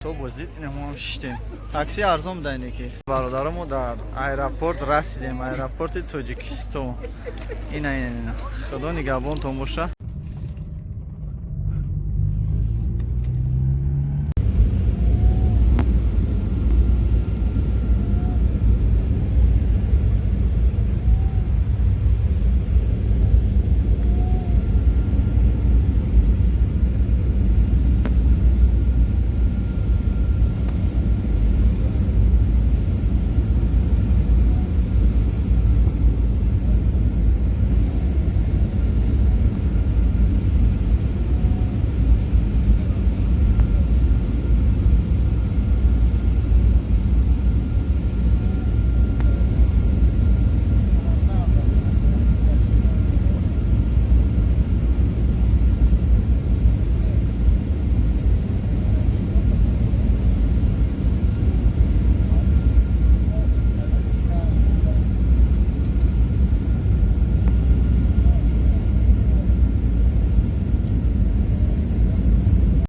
То бозид, ина мо ҳам шиштем. Такси арзон буда ки. Бародарамо, дар аэропорт расидем, аэропорти Тоҷикистон. Ина, ина, ина. Худо нигаҳбонтон боша.